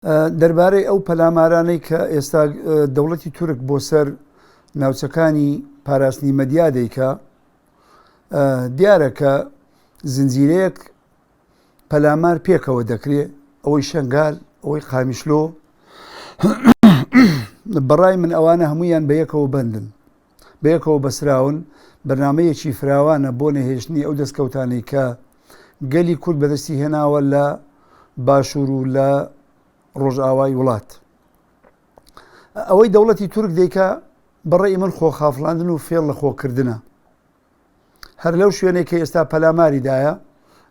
دەربارەی ئەو پەلامارانەی کە ئێستا دەوڵەتی تورک بۆ سەر ناوچەکانی پاراستنی مەدیا دەیکا، دیارە کە زنجیرەیەک پەلامار پێکەوە دەکرێ، ئەوەی شەنگال، ئەوەی قامیشلۆ، بەڕای من ئەوانە هەمویان بە یەکەوە بەندن، بەیەکەوە بەسراون، بەرنامەیەکی فراوانە بۆ نەهێشتنی ئەو دەستکەوتانەی کە گەلی کورد بەدەستی هێناوە لە باشوور و لە ڕۆژئاوای وڵات. ئەوەی دەوڵەتی تورک دەیکا بەڕێی من خۆ خافڵاندن و فێڵ لە خۆکردنە. هەر لەو شوێنێک کە ئێستا پەلاماری دایە،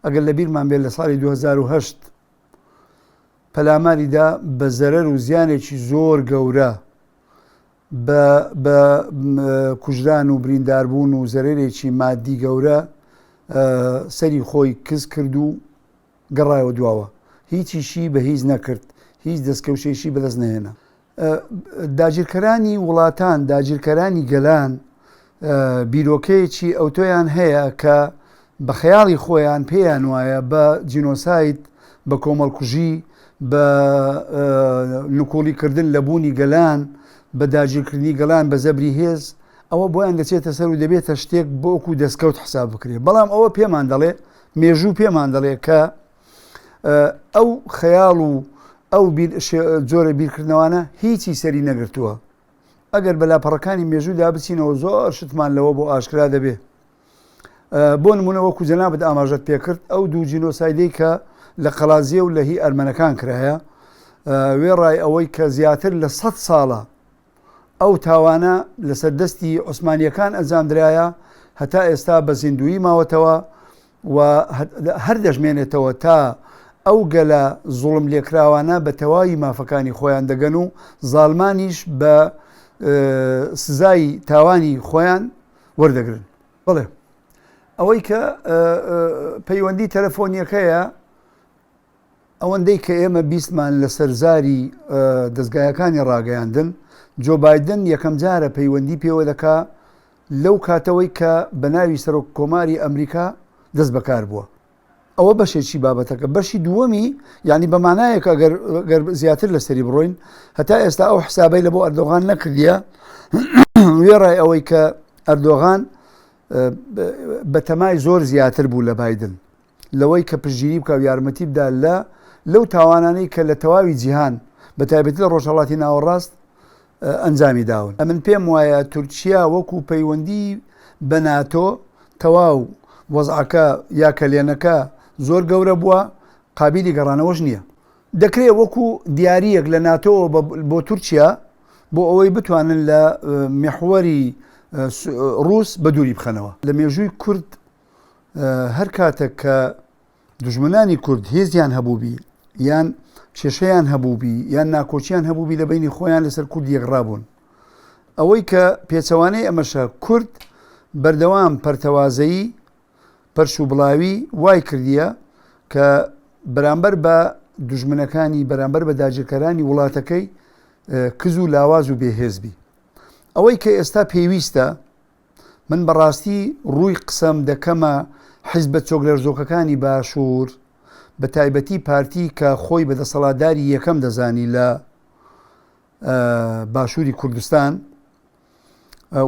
ئەگەر لە بیرمان بێت لە ساڵی 2008 پەلاماری دا بە زەرەر و زیانێکی زۆر گەورە بە بە کوژران و برینداربوون و زەرەرێکی مادی گەورە سەری خۆی کز کرد و گەڕایەوە دواوە هیچیشی بە هیچ نەکرد هیچ دەستکەوشێکی بەدەست نەهێنا داگیرکەرانی وڵاتان داگیرکەرانی گەلان بیرۆکەیەکی ئەوتۆیان هەیە کە بە خەیاڵی خۆیان پێیان وایە بە جینۆساید، بە کۆمەڵکوژی، بە نکوڵی کردن لە بوونی گەلان، بە داگیرکردنی گەلان بە زەبری هێز، ئەوە بۆیان دەچێتە سەر و دەبێتە شتێک بۆ وەکوو دەستکەوت حساب بکرێ. بەڵام ئەوە پێمان دەڵێ، مێژوو پێمان دەڵێ کە ئەو خەیاڵ و ئەو جۆرە بیرکردنەوانە هیچی سەری نەگرتووە. ئەگەر بە لاپەڕەکانی مێژوودا بچینەوە زۆر شتمان لەوە بۆ ئاشکرا دەبێ. بۆ نمونە وەکو جەنابت ئاماژەت پێکرد ئەو دوو جینۆسایدەی کە لە قەڵازیە و لە هی ئەرمەنەکان کرایە وێڕای ئەوەی کە زیاتر لە سە ساڵە ئەو تاوانە لەسەر دەستی عوسمانیەکان ئەنجامدرایە هەتا ئێستا بە زیندویی ماوەتەوە و هەر دەشمێنێتەوە تا ئەو گەلە زوڵم لێکراوانە بە تەواوی مافەکانی خۆیان دەگەن و زاڵمانیش بە سزای تاوانی خۆیان وەردەگرن. بەڵێ ئەوەی کە پەیوەندی تەلەفۆنیەکەیە ئەوەندەی کە ئێمە بیستمان لەسەر زاری دەستگایەکانی ڕاگەیاندن جۆ بایدن یەکەم جارە پەیوەندی پێوە دەکا لەو کاتەوەی کە بە ناوی سەرۆک کۆماری ئەمریکا دەست بەکار بووە. ئەوە بەشێکی بابەتەکە بەشی دووەمی یعنی بە مانایەک ئەگەر گەر زیاتر لەسەری بڕۆین هەتا ئێستا ئەو حسابەی لە بۆ ئەردۆغان نەکردیە وێڕای ئەوەی کە ئەردۆغان بەتەمای زۆر زیاتر بوو لە بایدن لەوەی کە پشتگیری بکە و یارمەتی بدا لە لەو تاوانانەی کە لە تەواوی جیهان بە تایبەتی لە ڕۆژهەڵاتی ناوەڕاست ئەنجامی داون. ئەمن پێم وایە تورکیا وەکو پەیوەندی بە ناتۆ تەواو وەزعەکە یا کەلێنەکە زۆر گەورە بووە قابیلی گەڕانەوەش نییە. دەکرێ وەکو دیارییەک لە ناتۆوە بۆ تورکیا بۆ ئەوەی بتوانن لە میحوەری ڕووس بە دووری بخەنەوە. لە مێژووی کورد هەر کاتێک کە دوژمنانی کورد هێزیان هەبووبی یان کێشەیان هەبووبی یان ناکۆکیان هەبووبی لە بینی خۆیان لەسەر کورد یەکڕابوون ئەوەی کە پێچەوانەی ئەمەشە کورد بەردەوام پەرتەوازەیی پەرش و بڵاوی وای کردیە کە بەرامبەر بە دوژمنەکانی بەرامبەر بە داگیرکەرانی وڵاتەکەی کز و لاواز و بێهێزبی ئەوەی کە ئێستا پێویستە من بەڕاستی ڕووی قسەم دەکەمە حیزبە چۆکلەرزۆکەکانی باشوور، بە تایبەتی پارتی کە خۆی بە دەسەڵاتداری یەکەم دەزانی لە باشووری کوردستان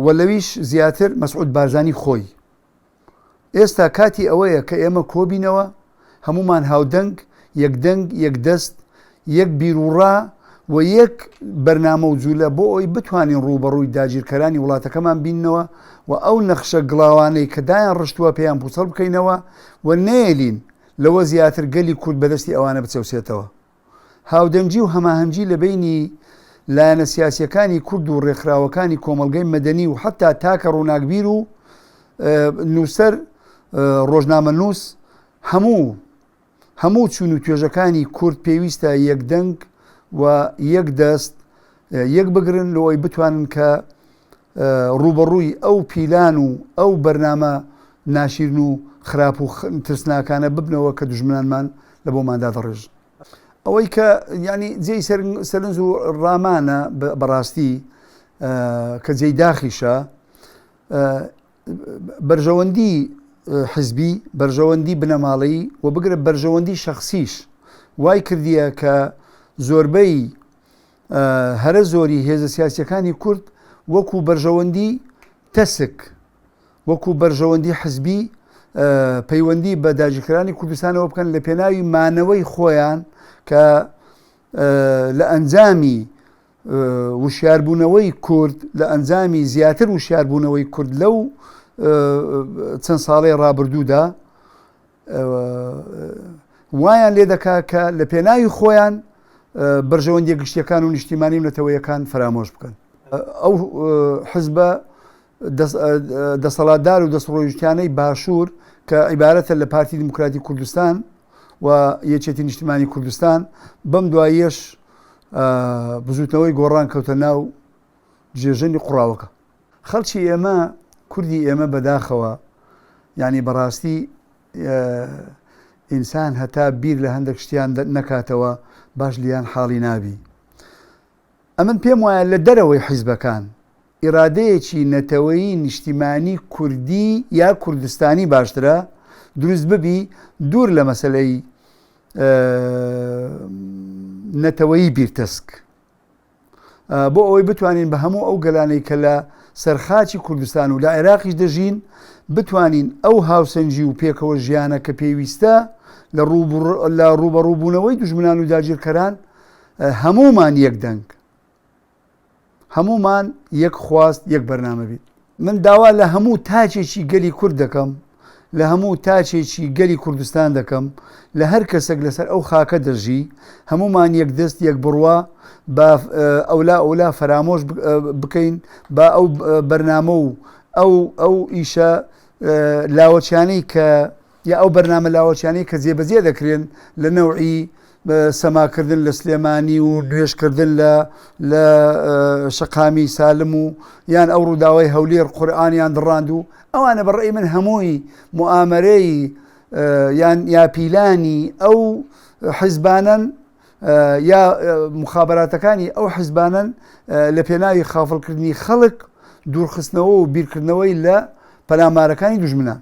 و لەویش زیاتر مەسعود بارزانی خۆی. ئێستا کاتی ئەوەیە کە ئێمە کۆبینەوە، هەموومان هاودەنگ، یەکدەنگ، یەکدەست، یەک بیروڕا و یەک بەرنامە و جولە بۆ ئەوەی بتوانین ڕووبەڕووی داگیرکەرانی وڵاتەکەمان بینەوە و ئەو نەخشە گڵاوانەی کە دایان ڕشتووە پێیان پوچەڵ بکەینەوە و نەیەلین لەوە زیاتر گەلی کورد بەدەستی ئەوانە بچەوسێتەوە. هاودەنگی و هەماهەنگی لە بەینی لایەنە سیاسییەکانی کورد و ڕێکخراوەکانی کۆمەڵگەی مەدەنی و حەتتا تاکە ڕووناکبیر و نووسەر، ڕۆژنامەنووس، هەموو هەموو چون و توێژەکانی کورد پێویستە یەکدەنگ و یەک دەست یەک بگرن لەوەی بتوانن کە ڕووبەڕووی ئەو پیلان و ئەو بەرنامە ناشیرن و خراپ و ترسناکانە ببنەوە کە دوژمنانمان لە بۆمان دادەڕێژن. ئەوەی کە یانی جێی سەرنج و ڕامانە بەڕاستی کە جێی داخیشە بەرژەوەندی حزبی، بەرژەوەندی بنەماڵەیی و بگرە بەرژەوەندی شەخسیش وای کردیە کە زۆربەی هەرە زۆری هێزە سیاسیەکانی کورد وەکو بەرژەوەندی تەسک وەکو بەرژەوەندی حزبی پەیوەندی بە داگیرکەرانی کوردستانەوە بکەن لە پێناوی مانەوەی خۆیان کە لە ئەنجامی وشیاربوونەوەی کورد لە ئەنجامی زیاتر وشیاربوونەوەی کورد لەو چەند ساڵەی ڕابردوودا وایان لێ دەکا کە لە پێناوی خۆیان بەرژەوەندیە گشتیەکان و نیشتیمانی و نەتەوەیەکان فەرامۆش بکەن. ئەو حزبە دەسەڵاتدار و دەستڕۆیشتیانەی باشوور کە عیبارەتە لە پارتی دیموکراتی کوردستان و یەکێتی نیشتیمانی کوردستان بەم دواییەش بزوتنەوەی گۆڕان کەوتە ناو جێژەنی قوڕاوەکە. خەڵکی ئێمە کوردی ئێمە بەداخەوە یانی بەڕاستی ئینسان هەتا بیر لە هەندێک شتیان نەکاتەوە باش لیان حاڵی نابی ئەمن پێم وایە لە دەرەوەی حیزبەکان ئیرادەیەکی نەتەوەیی نیشتیمانی کوردی یا کوردستانی باشترە دروست ببی دوور لە مەسلەی نەتەوەیی بیرتەسک بۆ ئەوەی بتوانین بە هەموو ئەو گەلانەی کە لە سەر خاکی کوردستان و لە عێراقیش دەژین بتوانین ئەو هاوسەنگی و پێکەوە ژیانە کە پێویستە لە ڕووبەڕووبوونەوەی دوژمنان و داگیرکەران هەموومان یەک دەنگ هەموومان یەک خواست یەک بەرنامە بیت. من داوا لە هەموو تاکێکی گەلی کورد دەکەم، لە هەموو تاکێکی گەلی کوردستان دەکەم، لە هەر کەسێک لەسەر ئەو خاکە دەژی، هەموومان یەک دەست یەک بڕوا با ئەولا ئەولا فەرامۆش بکەین، با ئەو بەرنامە و ئەو ئەو ئیشە لاوەکیانەی کە یا ئەو بەرنامە لاوەکیانەی کە جێبەجێ دەکرێن لە نەوعی سەماکردن لە سلێمانی و نوێژکردن لە لە شەقامی سالم و یان ئەو ڕووداوای هەولێر قورئانیان دڕاند و ئەوانە بە ڕێی من هەمووی موئامەرەی یان یا پیلانی ئەو حیزبانەن یا مخابراتەکانی ئەو حزبانەن لە پێناوی خافڵکردنی خەڵک دوورخستنەوە و بیرکردنەوەی لە پەلامارەکانی دوژمنان.